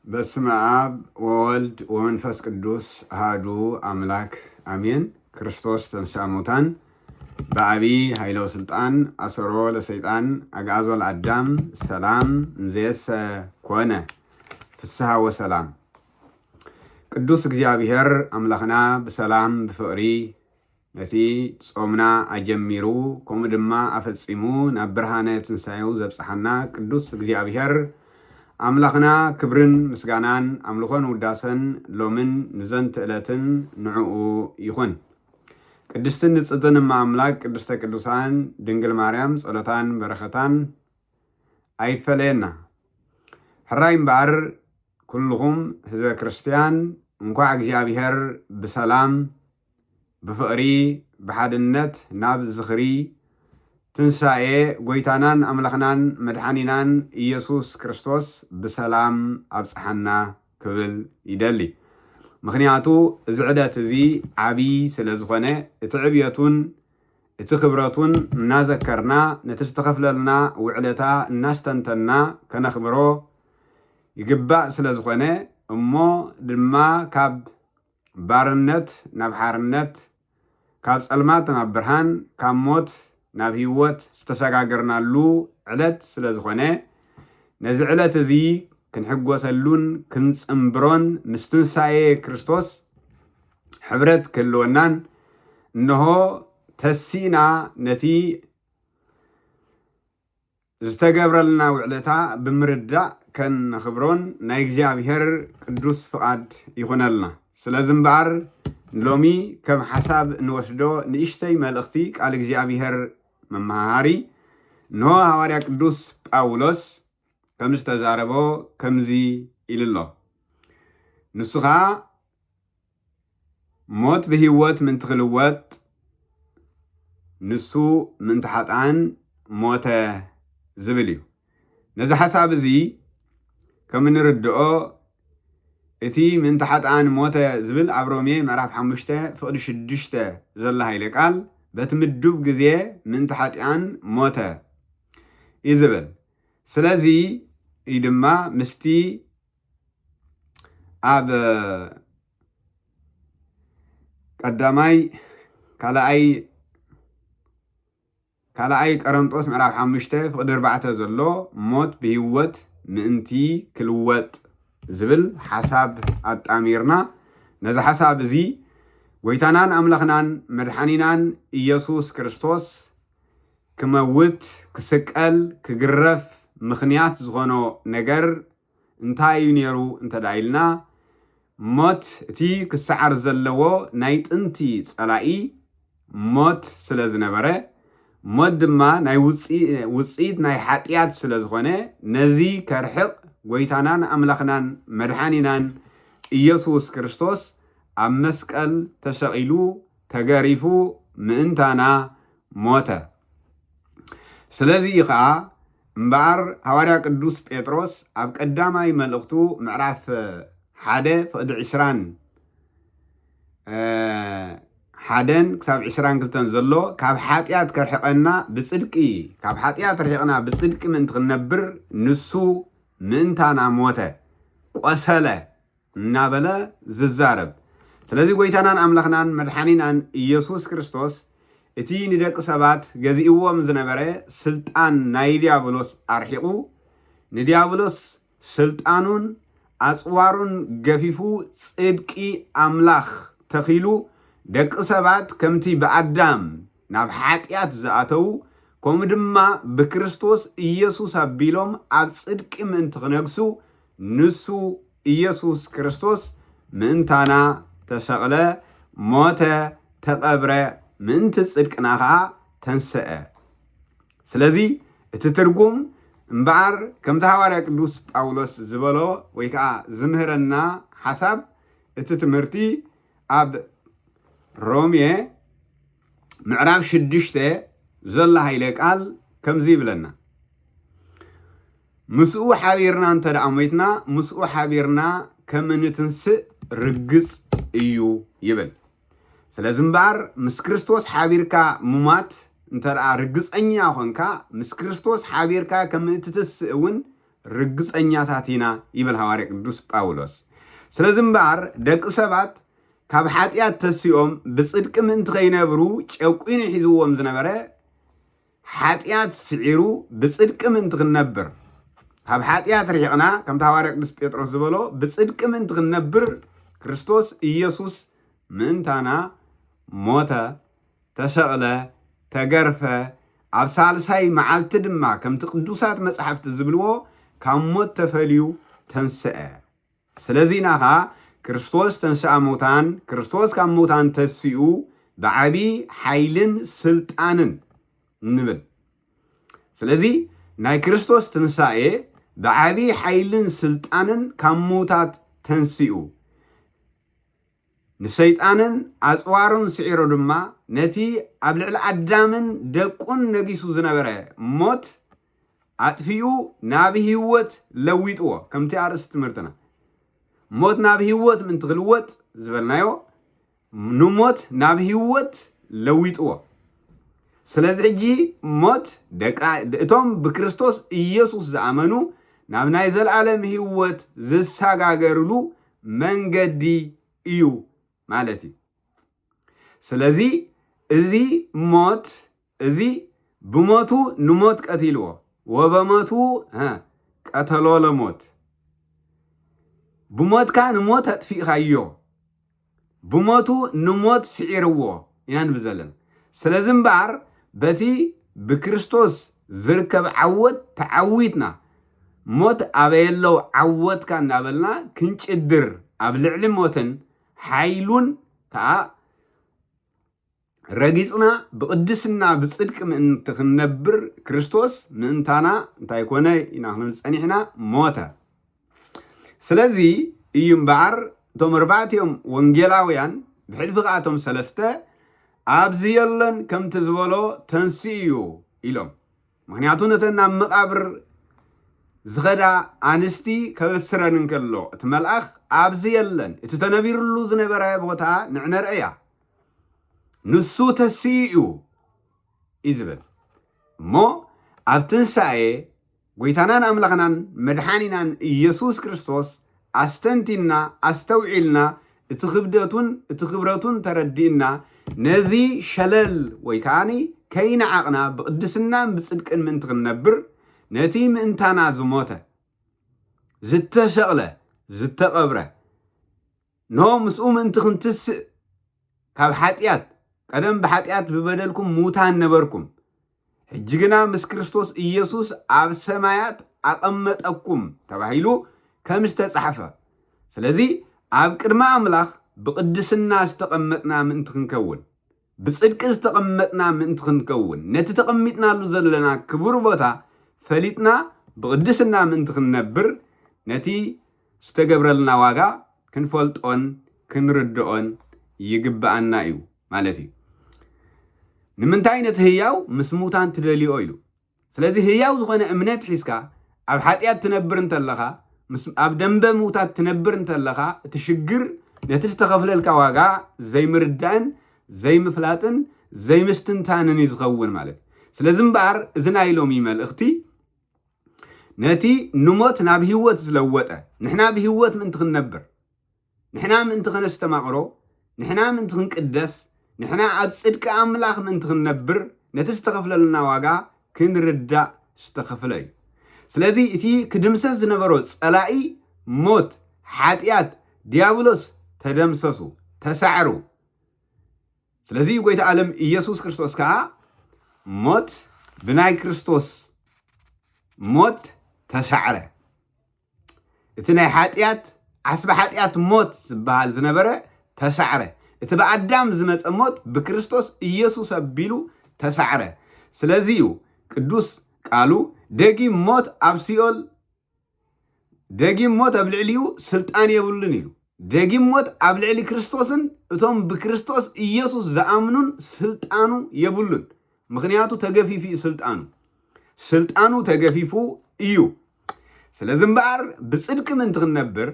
በስመ አብ ወወልድ ወመንፈስ ቅዱስ አሃዱ አምላክ አሜን። ክርስቶስ ተንሥአ እሙታን በአቢ ኃይለ ወስልጣን አሰሮ ለሰይጣን አግዓዞ ለአዳም ሰላም እምዘየሰ ኮነ ፍስሐ ወሰላም። ቅዱስ እግዚኣብሔር አምላኽና ብሰላም ብፍቕሪ ነቲ ጾምና ኣጀሚሩ ከምኡ ድማ ኣፈጺሙ ናብ ብርሃነ ትንሳኤው ዘብጽሓና ቅዱስ እግዚኣብሔር ኣምላኽና ክብርን ምስጋናን ኣምልኾን ውዳሰን ሎምን ንዘንተ ዕለትን ንዕኡ ይኹን። ቅድስትን ንጽህትን እመ ኣምላክ ቅድስተ ቅዱሳን ድንግል ማርያም ጸሎታን በረኸታን ኣይፈለየና። ሕራይ እምበኣር ኩልኹም ህዝበ ክርስትያን እንኳዕ እግዚኣብሔር ብሰላም ብፍቕሪ ብሓድነት ናብ ዝኽሪ ትንሳኤ ጎይታናን ኣምላኽናን መድሓኒናን ኢየሱስ ክርስቶስ ብሰላም ኣብጽሓና ክብል ይደሊ። ምኽንያቱ እዚ ዕለት እዚ ዓቢ ስለ ዝኾነ እቲ ዕብየቱን እቲ ክብረቱን እናዘከርና ነቲ ዝተኸፍለልና ውዕለታ እናስተንተና ከነኽብሮ ይግባእ ስለ ዝኾነ እሞ ድማ ካብ ባርነት ናብ ሓርነት ካብ ጸልማት ናብ ብርሃን ካብ ሞት ናብ ህይወት ዝተሰጋገርናሉ ዕለት ስለ ዝኾነ ነዚ ዕለት እዚ ክንሕጎሰሉን ክንጽንብሮን ምስ ትንሳኤ ክርስቶስ ሕብረት ክህልወናን እንሆ ተሲእና ነቲ ዝተገብረልና ውዕለታ ብምርዳእ ከነኽብሮን ናይ እግዚኣብሔር ቅዱስ ፍቓድ ይኹነልና። ስለዚ እምበኣር ሎሚ ከም ሓሳብ እንወስዶ ንእሽተይ መልእኽቲ ቃል እግዚኣብሔር መመሃሃሪ እንሆ ሃዋርያ ቅዱስ ጳውሎስ ከም ዝተዛረቦ ከምዚ ኢሉ ኣሎ። ንሱ ኸዓ ሞት ብህይወት ምእንቲ ክልወጥ ንሱ ምእንቲ ሓጥኣን ሞተ ዝብል እዩ። ነዚ ሓሳብ እዚ ከም እንርድኦ እቲ ምእንቲ ሓጥኣን ሞተ ዝብል ኣብ ሮሜ ምዕራፍ ሓሙሽተ ፍቕዲ ሽዱሽተ ዘሎ ሃይለ ቃል በቲ ምዱብ ግዜ ምእንቲ ሓጥኣን ሞተ እዩ ዝብል። ስለዚ እዩ ድማ ምስቲ ኣብ ቀዳማይ ካልኣይ ካልኣይ ቀረንጦስ ምዕራፍ ሓሙሽተ ፍቕዲ ኣርባዕተ ዘሎ ሞት ብህይወት ምእንቲ ክልወጥ ዝብል ሓሳብ ኣጣሚርና ነዚ ሓሳብ እዚ ጎይታናን ኣምላኽናን መድሓኒናን ኢየሱስ ክርስቶስ ክመውት ክስቀል ክግረፍ ምኽንያት ዝኾኖ ነገር እንታይ እዩ ነይሩ እንተ ደኣ ኢልና ሞት እቲ ክሰዓር ዘለዎ ናይ ጥንቲ ጸላኢ ሞት ስለ ዝነበረ ሞት ድማ ናይ ውፅኢ- ውፅኢት ናይ ሓጢኣት ስለ ዝኾነ ነዚ ከርሕቕ ጎይታናን ኣምላኽናን መድሓኒናን ኢየሱስ ክርስቶስ ኣብ መስቀል ተሰቒሉ ተገሪፉ ምእንታና ሞተ። ስለዚ እዩ ኸዓ እምበኣር ሃዋርያ ቅዱስ ጴጥሮስ ኣብ ቀዳማይ መልእኽቱ ምዕራፍ ሓደ ፍቕዲ ዕስራን ሓደን ክሳብ ዕስራን ክልተን ዘሎ ካብ ሓጢኣት ከርሕቐና ብፅድቂ ካብ ሓጢኣት ርሒቕና ብፅድቂ ምእንቲ ክንነብር ንሱ ምእንታና ሞተ ቆሰለ እናበለ ዝዛረብ። ስለዚ ጎይታናን ኣምላኽናን መድሓኒናን ኢየሱስ ክርስቶስ እቲ ንደቂ ሰባት ገዚእዎም ዝነበረ ስልጣን ናይ ዲያብሎስ ኣርሒቑ ንዲያብሎስ ስልጣኑን ኣጽዋሩን ገፊፉ ጽድቂ ኣምላኽ ተኺሉ ደቂ ሰባት ከምቲ ብኣዳም ናብ ሓጢኣት ዝኣተዉ ከምኡ ድማ ብክርስቶስ ኢየሱስ ኣቢሎም ኣብ ጽድቂ ምእንቲ ክነግሱ ንሱ ኢየሱስ ክርስቶስ ምእንታና ተሰቕለ፣ ሞተ፣ ተቐብረ፣ ምእንቲ ጽድቅና ኸዓ ተንስአ። ስለዚ እቲ ትርጉም እምበኣር ከምቲ ሃዋርያ ቅዱስ ጳውሎስ ዝበሎ ወይ ከዓ ዝምህረና ሓሳብ እቲ ትምህርቲ ኣብ ሮሜ ምዕራፍ ሽዱሽተ ዘሎ ሃይለ ቃል ከምዚ ይብለና። ምስኡ ሓቢርና እንተ ደኣ ሞይትና ምስኡ ሓቢርና ከም እንትንስእ ርግጽ እዩ ይብል። ስለዚ እምበኣር ምስ ክርስቶስ ሓቢርካ ምማት እንተ ደኣ ርግጸኛ ኾንካ ምስ ክርስቶስ ሓቢርካ ከም እትትስእ እውን ርግጸኛታት ኢና ይብል ሃዋርያ ቅዱስ ጳውሎስ። ስለዚ እምበኣር ደቂ ሰባት ካብ ሓጢኣት ተሲኦም ብጽድቂ ምእንቲ ከይነብሩ ጨቂኑ ሒዝዎም ዝነበረ ሓጢኣት ስዒሩ ብጽድቂ ምእንቲ ክንነብር ካብ ሓጢኣት ርሒቕና ከምቲ ሃዋርያ ቅዱስ ጴጥሮስ ዝበሎ ብጽድቂ ምእንቲ ክንነብር ክርስቶስ ኢየሱስ ምእንታና ሞተ፣ ተሰቕለ፣ ተገርፈ፣ ኣብ ሳልሳይ መዓልቲ ድማ ከምቲ ቅዱሳት መጻሕፍቲ ዝብልዎ ካብ ሞት ተፈልዩ ተንስአ። ስለዚ ኢና ኸኣ ክርስቶስ ተንስኣ ሙታን፣ ክርስቶስ ካብ ሙታን ተሲኡ ብዓቢ ሓይልን ስልጣንን ንብል። ስለዚ ናይ ክርስቶስ ትንሳኤ ብዓቢ ሓይልን ስልጣንን ካብ ሙታት ተንሲኡ ንሰይጣንን ኣጽዋሩን ስዒሩ ድማ ነቲ ኣብ ልዕሊ ኣዳምን ደቁን ነጊሱ ዝነበረ ሞት ኣጥፊኡ ናብ ህይወት ለዊጥዎ። ከምቲ ኣርእስቲ ትምህርትና ሞት ናብ ህይወት ምእንቲ ክልወጥ ዝበልናዮ ንሞት ናብ ህይወት ለዊጥዎ። ስለዚ ሕጂ ሞት ደቃ እቶም ብክርስቶስ ኢየሱስ ዝኣመኑ ናብ ናይ ዘለኣለም ህይወት ዝሰጋገርሉ መንገዲ እዩ ማለት እዩ። ስለዚ እዚ ሞት እዚ ብሞቱ ንሞት ቀቲልዎ ወበሞቱ ሀ፣ ቀተሎ ለሞት ብሞትካ ንሞት ኣጥፊእኻዮ ብሞቱ ንሞት ስዒርዎ ኢና ንብል ዘለና። ስለዚ እምበኣር በቲ ብክርስቶስ ዝርከብ ዓወት ተዓዊትና ሞት ኣበየለው ዓወትካ እናበልና ክንጭድር ኣብ ልዕሊ ሞትን ሓይሉን ከዓ ረጊጽና ብቕድስና ብጽድቂ ምእንቲ ክንነብር ክርስቶስ ምእንታና እንታይ ኮነ ኢና ክንብል ጸኒሕና ሞተ። ስለዚ እዩ እምበኣር እቶም ኣርባዕቲኦም ወንጌላውያን ብሕልፊ ከኣቶም ሰለስተ ኣብዚ የለን ከምቲ ዝበሎ ተንስኡ እዩ ኢሎም። ምክንያቱ ነተን ናብ መቓብር ዝኸዳ ኣንስቲ ከበስረን እንከሎ እቲ መልኣኽ ኣብዚ የለን፣ እቲ ተነቢርሉ ዝነበረ ቦታ ንዕነርአያ ንሱ ተስኡ እዩ እዩ ዝብል እሞ ኣብ ትንሳኤ ጎይታናን ኣምላኽናን መድሓኒናን ኢየሱስ ክርስቶስ ኣስተንቲና ኣስተውዒልና እቲ ክብደቱን እቲ ክብረቱን ተረዲእና ነዚ ሸለል ወይ ከዓኒ ከይነዓቕና ብቕድስናን ብጽድቅን ምእንቲ ክንነብር ነቲ ምእንታና ዝሞተ ዝተሰቕለ ዝተቐብረ ኖ ምስኡ ምእንቲ ክንትስእ ካብ ሓጢኣት ቀደም ብሓጢኣት ብበደልኩም ሙታን ነበርኩም ሕጂ ግና ምስ ክርስቶስ ኢየሱስ ኣብ ሰማያት ኣቐመጠኩም ተባሂሉ ከም ዝተጻሕፈ ስለዚ ኣብ ቅድሚ ኣምላኽ ብቕድስና ዝተቐመጥና ምእንቲ ክንከውን ብጽድቂ ዝተቐመጥና ምእንቲ ክንከውን ነቲ ተቐሚጥናሉ ዘለና ክቡር ቦታ ፈሊጥና ብቕድስና ምእንቲ ክንነብር ነቲ ዝተገብረልና ዋጋ ክንፈልጦን ክንርድኦን ይግብኣና እዩ ማለት እዩ። ንምንታይ ነቲ ህያው ምስ ሙታን ትደልዮ ኢሉ። ስለዚ ህያው ዝኾነ እምነት ሒዝካ ኣብ ሓጢኣት ትነብር እንተለኻ ኣብ ደንበ ምውታት ትነብር እንተለኻ እቲ ሽግር ነቲ ዝተኸፍለልካ ዋጋ ዘይምርዳእን ዘይምፍላጥን ዘይምስትንታንን እዩ ዝኸውን ማለት እዩ። ስለዚ እምበኣር እዚ ናይ ሎሚ መልእኽቲ ነቲ ንሞት ናብ ህይወት ዝለወጠ ንሕና ብህይወት ምእንቲ ክንነብር ንሕና ምእንቲ ከነስተማቕሮ ንሕና ምእንቲ ክንቅደስ ንሕና ኣብ ጽድቂ ኣምላኽ ምእንቲ ክንነብር ነቲ ዝተኸፍለልና ዋጋ ክንርዳእ ዝተኸፍለ እዩ። ስለዚ እቲ ክድምሰስ ዝነበሮ ጸላኢ ሞት ሓጢኣት ዲያብሎስ ተደምሰሱ ተሳዕሩ። ስለዚ ጎይታ ዓለም ኢየሱስ ክርስቶስ ከኣ ሞት ብናይ ክርስቶስ ሞት ተሳዕረ። እቲ ናይ ሓጢኣት ዓስቢ ሓጢኣት ሞት ዝበሃል ዝነበረ ተሳዕረ። እቲ ብኣዳም ዝመፀ ሞት ብክርስቶስ ኢየሱስ ኣቢሉ ተሳዕረ። ስለዚ እዩ ቅዱስ ቃሉ ደጊም ሞት ኣብ ሲኦል ደጊም ሞት ኣብ ልዕሊኡ ስልጣን የብሉን ኢሉ። ደጊም ሞት ኣብ ልዕሊ ክርስቶስን እቶም ብክርስቶስ ኢየሱስ ዝኣምኑን ስልጣኑ የብሉን። ምኽንያቱ ተገፊፉ እዩ ስልጣኑ። ስልጣኑ ተገፊፉ እዩ። ስለዚ እምበኣር ብጽድቂ ምእንቲ ክንነብር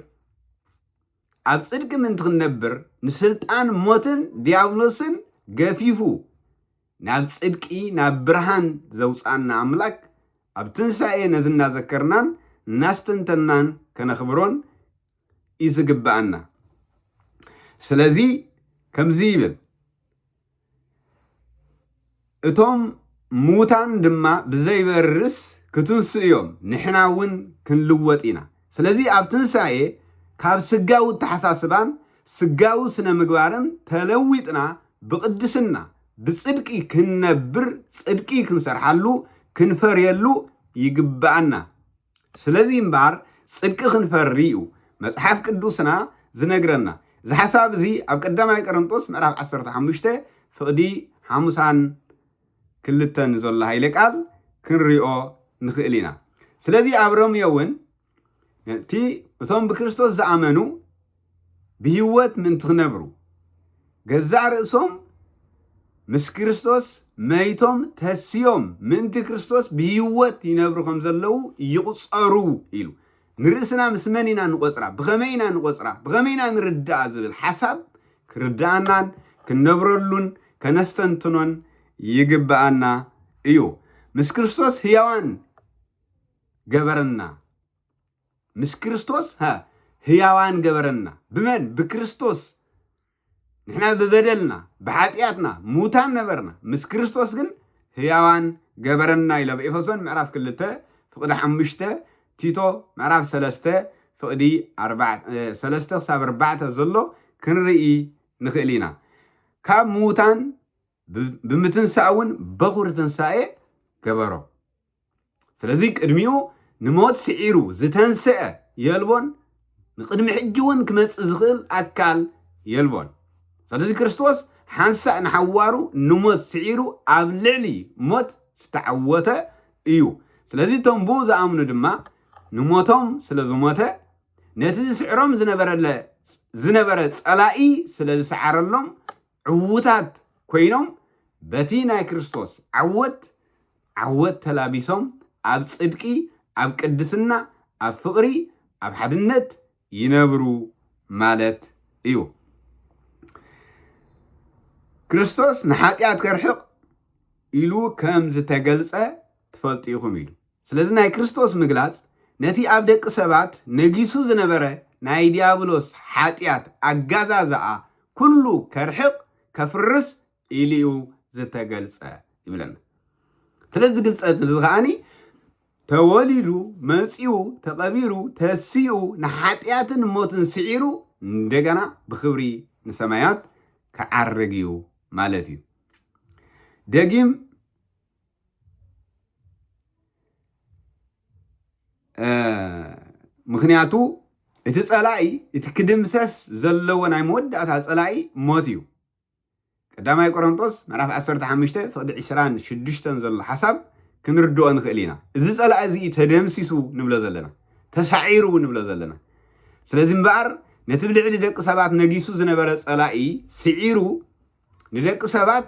ኣብ ጽድቂ ምእንቲ ክንነብር ንስልጣን ሞትን ዲያብሎስን ገፊፉ ናብ ጽድቂ ናብ ብርሃን ዘውፅኣና ኣምላክ ኣብ ትንሳኤ ነዚ እናዘከርናን እናስተንተናን ከነኽብሮን እዩ ዝግብኣና። ስለዚ ከምዚ ይብል፣ እቶም ሙታን ድማ ብዘይበርስ ክትንስኡ እዮም፣ ንሕና እውን ክንልወጥ ኢና። ስለዚ ኣብ ትንሳኤ ካብ ስጋዊ ኣተሓሳስባን ስጋዊ ስነ ምግባርን ተለዊጥና ብቕድስና ብጽድቂ ክንነብር፣ ጽድቂ ክንሰርሓሉ፣ ክንፈርየሉ ይግብኣና። ስለዚ እምበኣር ጽድቂ ክንፈሪ እዩ መጽሓፍ ቅዱስና ዝነግረና። እዚ ሓሳብ እዚ ኣብ ቀዳማይ ቆሮንጦስ ምዕራፍ ዓሰርተ ሓሙሽተ ፍቕዲ ሓሙሳን ክልተን ዘሎ ሃይለ ቃል ክንሪኦ ንኽእል ኢና። ስለዚ ኣብ ሮሜ እውን እቲ እቶም ብክርስቶስ ዝኣመኑ ብህይወት ምእንቲ ክነብሩ ገዛእ ርእሶም ምስ ክርስቶስ መይቶም ተስዮም ምእንቲ ክርስቶስ ብህይወት ይነብሩ ከም ዘለዉ ይቑጸሩ ኢሉ። ንርእስና ምስ መን ኢና ንቖጽራ? ብኸመይ ኢና ንቖጽራ? ብኸመይ ኢና ንርዳኣ ዝብል ሓሳብ ክርዳኣናን ክንነብረሉን ከነስተንትኖን ይግብኣና እዩ። ምስ ክርስቶስ ህያዋን ገበረና። ምስ ክርስቶስ፣ ሃ፣ ህያዋን ገበረና። ብመን? ብክርስቶስ። ንሕና ብበደልና፣ ብሓጢኣትና፣ ሙታን ነበርና። ምስ ክርስቶስ ግን ህያዋን ገበረና ኢሉ ኣብ ኤፌሶን ምዕራፍ ክልተ ፍቕዲ ሓሙሽተ፣ ቲቶ ምዕራፍ ሰለስተ ፍቕዲ ኣርባዕተ፣ እ፣ ሰለስተ ክሳብ ኣርባዕተ ዘሎ ክንርኢ ንኽእል ኢና። ካብ ሙታን ብ-፣ ብምትንሳእ እውን በኹሪ ትንሳኤ ገበሮ። ስለዚ ቅድሚኡ ንሞት ስዒሩ ዝተንስአ የልቦን፣ ንቅድሚ ሕጂ እውን ክመጽእ ዝኽእል ኣካል የልቦን። ስለዚ ክርስቶስ ሓንሳእ ንሓዋሩ ንሞት ስዒሩ ኣብ ልዕሊ ሞት ዝተዓወተ እዩ። ስለዚ እቶም ብኡ ዝኣምኑ ድማ ንሞቶም ስለ ዝሞተ፣ ነቲ ዝስዕሮም ዝነበረለ-፣ ዝነበረ ጸላኢ ስለ ዝሰዓረሎም ዕዉታት ኮይኖም በቲ ናይ ክርስቶስ ዓወት፣ ዓወት ተላቢሶም ኣብ ጽድቂ፣ ኣብ ቅድስና፣ ኣብ ፍቕሪ፣ ኣብ ሓድነት ይነብሩ ማለት እዩ። ክርስቶስ ንሓጢኣት ከርሕቕ ኢሉ ከም ዝተገልጸ ትፈልጡ ኢኹም ኢሉ። ስለዚ ናይ ክርስቶስ ምግላጽ ነቲ ኣብ ደቂ ሰባት ነጊሱ ዝነበረ ናይ ዲያብሎስ ሓጢኣት ኣጋዛዝኣ ኩሉ ከርሕቕ፣ ከፍርስ ኢሉ እዩ ዝተገልጸ ይብለና። ስለዚ ግልጸት እዚ ከዓኒ ተወሊዱ፣ መጺኡ፣ ተቐቢሩ፣ ተሲኡ፣ ንሓጢኣትን ሞትን ስዒሩ እንደገና ብኽብሪ ንሰማያት ክዓርግ እዩ ማለት እዩ። ደጊም፣ እ፣ ምኽንያቱ እቲ ጸላኢ፣ እቲ ክድምሰስ ዘለዎ ናይ መወዳእታ ጸላኢ ሞት እዩ። ቀዳማይ ቆሮንቶስ ምዕራፍ ዓሰርተ ሓሙሽተ ፍቕዲ ዕስራን ሽዱሽተን ዘሎ ሓሳብ ክንርድኦ ንኽእል ኢና። እዚ ጸላኢ እዚ እዩ ተደምሲሱ ንብሎ ዘለና፣ ተሳዒሩ ንብሎ ዘለና። ስለዚ እምበኣር ነቲ ብልዕሊ ደቂ ሰባት ነጊሱ ዝነበረ ጸላኢ ስዒሩ ንደቂ ሰባት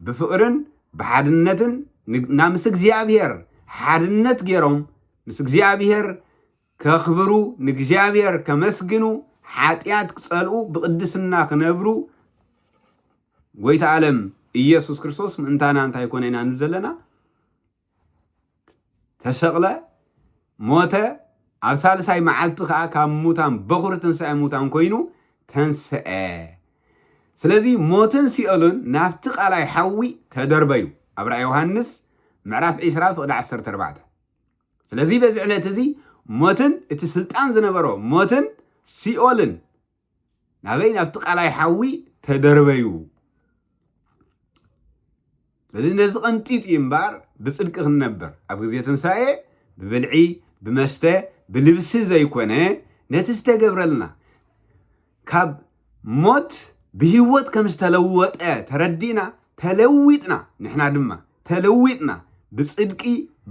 ብፍቕርን ብሓድነትን ን-፣ ናብ ምስ እግዚኣብሔር ሓድነት ገይሮም ምስ እግዚኣብሔር ከኽብሩ፣ ንእግዚኣብሔር ከመስግኑ፣ ሓጢኣት ክጸልኡ፣ ብቕድስና ክነብሩ፣ ጎይታ ዓለም ኢየሱስ ክርስቶስ ምእንታና እንታይ ኮነ ኢና ንብል ዘለና? ተሰቕለ፣ ሞተ፣ ኣብ ሳልሳይ መዓልቲ ከኣ ካብ ሙታን በኹሪ ትንሳኤ ሙታን ኮይኑ ተንስአ። ስለዚ ሞትን ሲኦልን ናብቲ ቃላይ ሓዊ ተደርበዩ። ኣብ ራእይ ዮሃንስ ምዕራፍ ዕስራ ፍቕዲ ዓሰርተ ኣርባዕተ። ስለዚ በዚ ዕለት እዚ ሞትን እቲ ስልጣን ዝነበሮ ሞትን ሲኦልን ናበይ? ናብቲ ቃላይ ሓዊ ተደርበዩ። ስለዚ ነዚ ቀንጢጡ እዩ እምበኣር ብጽድቂ ክንነብር ኣብ ግዜ ትንሳኤ ብብልዒ፣ ብመስተ፣ ብልብሲ ዘይኮነ ነቲ ዝተገብረልና ካብ ሞት ብህይወት ከም ዝተለወጠ ተረዲእና ተለዊጥና፣ ንሕና ድማ ተለዊጥና ብጽድቂ፣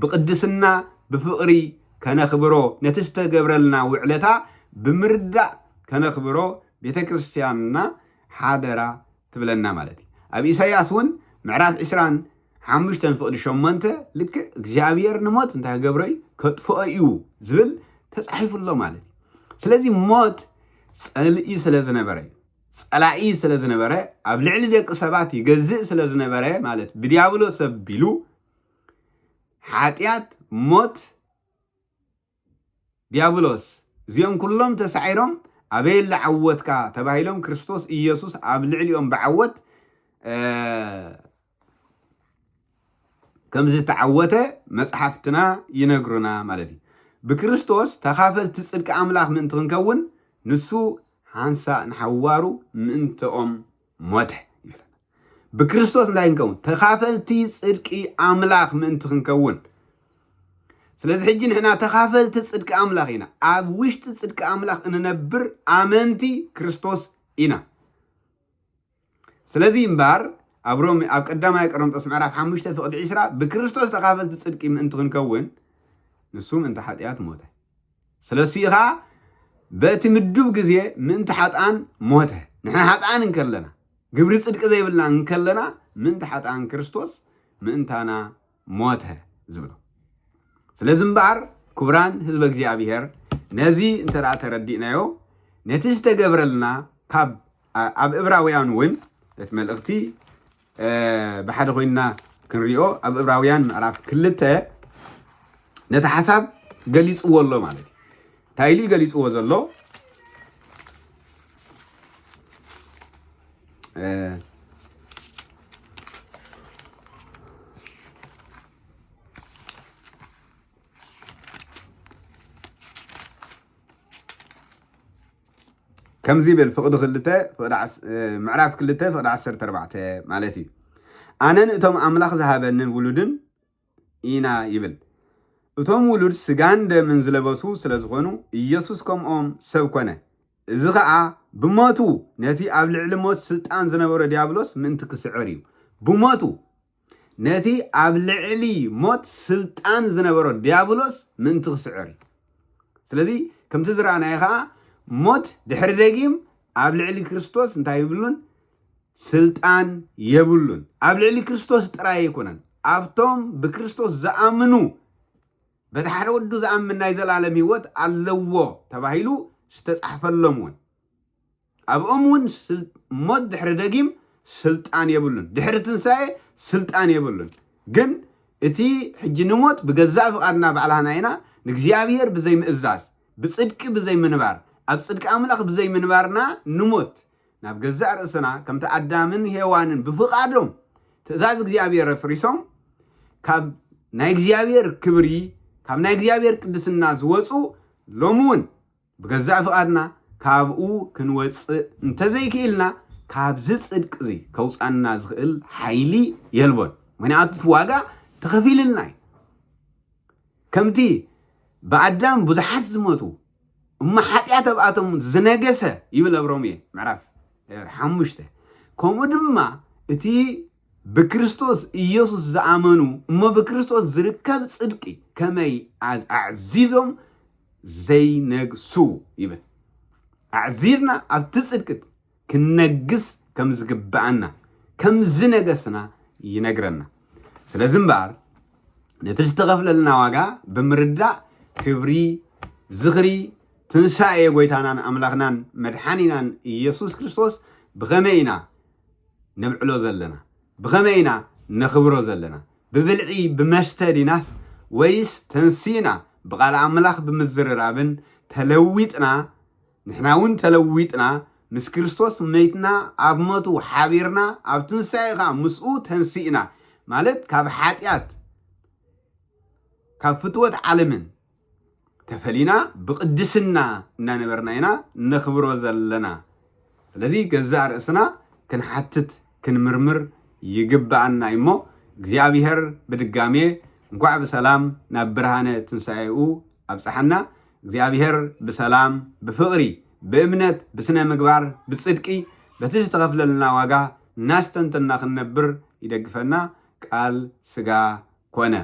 ብቕድስና፣ ብፍቕሪ ከነኽብሮ፣ ነቲ ዝተገብረልና ውዕለታ ብምርዳእ ከነኽብሮ ቤተ ክርስቲያንና ሓደራ ትብለና ማለት እዩ። ኣብ ኢሳይያስ እውን ምዕራፍ ዕስራን ሓሙሽተን ፍቕዲ ሸሞንተ ልክዕ እግዚኣብሔር ንሞት እንታይ ክገብሮ እዩ? ከጥፍኦ እዩ ዝብል ተጻሒፉ ኣሎ ማለት እዩ። ስለዚ ሞት ጸልኢ ስለ ዝነበረ እዩ። ጸላኢ ስለ ዝነበረ፣ ኣብ ልዕሊ ደቂ ሰባት ይገዝእ ስለ ዝነበረ፣ ማለት ብዲያብሎስ ኣቢሉ ሓጢኣት፣ ሞት፣ ዲያብሎስ፣ እዚኦም ኩሎም ተሳዒሮም ኣበየለ ዓወትካ ተባሂሎም፣ ክርስቶስ ኢየሱስ ኣብ ልዕሊኦም ብዓወት ከም ዝተዓወተ መጽሓፍትና ይነግሩና ማለት እዩ። ብክርስቶስ ተኻፈልቲ ጽድቂ ኣምላኽ ምእንቲ ክንከውን፣ ንሱ ሓንሳእ ንሓዋሩ ምእንተኦም ሞተ ይብለና። ብክርስቶስ እንታይ ክንከውን? ተኻፈልቲ ጽድቂ ኣምላኽ ምእንቲ ክንከውን። ስለዚ ሕጂ ንሕና ተኻፈልቲ ጽድቂ ኣምላኽ ኢና። ኣብ ውሽጢ ጽድቂ ኣምላኽ እንነብር ኣመንቲ ክርስቶስ ኢና። ስለዚ እምበኣር ኣብ ሮሜ፣ ኣብ ቀዳማይ ቆሮንጦስ ምዕራፍ ሓሙሽተ ፍቕዲ ዒስራ፣ ብክርስቶስ ተኻፈልቲ ጽድቂ ምእንቲ ክንከውን፣ ንሱ ምእንቲ ሓጢኣት ሞተ። ስለዚ ኸኣ በቲ ምዱብ ግዜ ምእንቲ ሓጥኣን ሞተ። ንሕና ሓጥኣን እንከለና፣ ግብሪ ጽድቂ ዘይብልና እንከለና፣ ምእንቲ ሓጥኣን ክርስቶስ ምእንታና ሞተ ዝብሎ። ስለዚ እምበኣር ክቡራን ህዝበ እግዚኣብሔር፣ ነዚ እንተ ደኣ ተረዲእናዮ፣ ነቲ ዝተገብረልና ካብ፣ ኣብ እብራውያን እውን ነቲ መልእኽቲ ብሓደ ኮይንና ክንሪኦ፣ ኣብ እብራውያን ምዕራፍ ክልተ ነቲ ሓሳብ ገሊጽዎ ኣሎ ማለት እዩ። እንታይ ኢሉ እዩ ገሊጽዎ ዘሎ? ከምዚ ይብል፣ ፍቕዲ ክልተ፣ ፍቕዲ ዓስ-፣ እ፣ ምዕራፍ ክልተ ፍቕዲ ዓሰርተ ኣርባዕተ ማለት እዩ። ኣነን እቶም ኣምላኽ ዝሃበንን ውሉድን ኢና ይብል። እቶም ውሉድ ስጋን ደምን ዝለበሱ ስለ ዝኾኑ፣ ኢየሱስ ከምኦም ሰብ ኮነ። እዚ ኸኣ ብሞቱ ነቲ ኣብ ልዕሊ ሞት ስልጣን ዝነበሮ ዲያብሎስ ምእንቲ ክስዕር እዩ። ብሞቱ ነቲ ኣብ ልዕሊ ሞት ስልጣን ዝነበሮ ዲያብሎስ ምእንቲ ክስዕር እዩ። ስለዚ ከምቲ ዝረኣናዮ ኸኣ፣ ሞት ድሕሪ ደጊም ኣብ ልዕሊ ክርስቶስ እንታይ ይብሉን? ስልጣን የብሉን። ኣብ ልዕሊ ክርስቶስ ጥራይ ኣይኮነን፣ ኣብቶም ብክርስቶስ ዝኣምኑ፣ በቲ ሓደ ወዱ ዝኣምን ናይ ዘላለም ህይወት ኣለዎ ተባሂሉ ዝተጻሕፈሎም እውን። ኣብኦም እውን ስል-፣ ሞት ድሕሪ ደጊም ስልጣን የብሉን። ድሕሪ ትንሳኤ ስልጣን የብሉን። ግን እቲ ሕጂ ንሞት ብገዛእ ፍቓድና ባዕላና ኢና ንእግዚኣብሔር ብዘይምእዛዝ፣ ብጽድቂ ብዘይምንባር፣ ኣብ ጽድቂ ኣምላኽ ብዘይምንባርና ንሞት ናብ ገዛእ ርእስና፣ ከምቲ ኣዳምን ሄዋንን ብፍቓዶም ትእዛዝ እግዚኣብሔር ኣፍሪሶም፣ ካብ ናይ እግዚኣብሔር ክብሪ፣ ካብ ናይ እግዚኣብሔር ቅድስና ዝወጹ፣ ሎሚ እውን ብገዛእ ፍቓድና ካብኡ ክንወጽእ እንተዘይክኢልና፣ ካብዚ ጽድቂ እዚ ከውጻና ዝኽእል ሓይሊ የልቦን። ምኽንያቱ እቲ ዋጋ ተኸፊልልና እዩ። ከምቲ ብኣዳም ብዙሓት ዝሞቱ፣ እሞ ሓጢኣት ኣብኣቶም ዝነገሰ ይብል ኣብ ሮሜ ምዕራፍ፣ እ፣ ሓሙሽተ። ከምኡ ድማ እቲ ብክርስቶስ ኢየሱስ ዝኣመኑ እሞ ብክርስቶስ ዝርከብ ጽድቂ ከመይ ኣዝ-፣ ኣዕዚዞም ዘይነግሱ ይብል። ኣዕዚዝና ኣብቲ ጽድቂ ክንነግስ ከም ዝግብኣና፣ ከም ዝነገስና ይነግረና። ስለዚ እምበኣር ነቲ ዝተኸፍለልና ዋጋ ብምርዳእ ክብሪ፣ ዝኽሪ፣ ትንሳኤ ጎይታናን ኣምላኽናን መድሓኒናን ኢየሱስ ክርስቶስ ብኸመይ ኢና ነብዕሎ ዘለና? ብኸመይ ኢና ነኽብሮ ዘለና? ብብልዒ ብመስተ ዲናስ ወይስ ተንሲእና ብቓል ኣምላኽ ብምዝርራብን ተለዊጥና፣ ንሕና እውን ተለዊጥና ምስ ክርስቶስ መይትና ኣብ ሞቱ ሓቢርና ኣብ ትንሳኤ ኸዓ ምስኡ ተንሲእና ማለት ካብ ሓጢኣት ካብ ፍትወት ዓለምን ተፈሊና ብቕድስና እናነበርና ኢና ነኽብሮ ዘለና። ስለዚ ገዛእ ርእስና ክንሓትት ክንምርምር ይግብኣና እዩ እሞ እግዚኣብሔር ብድጋሜ እንኳዕ ብሰላም ናብ ብርሃነ ትንሳኤኡ ኣብፀሓና። እግዚኣብሔር ብሰላም ብፍቕሪ ብእምነት ብስነ ምግባር ብፅድቂ በቲ ዝተኸፍለልና ዋጋ እናስተንተና ክንነብር ይደግፈና። ቃል ስጋ ኮነ።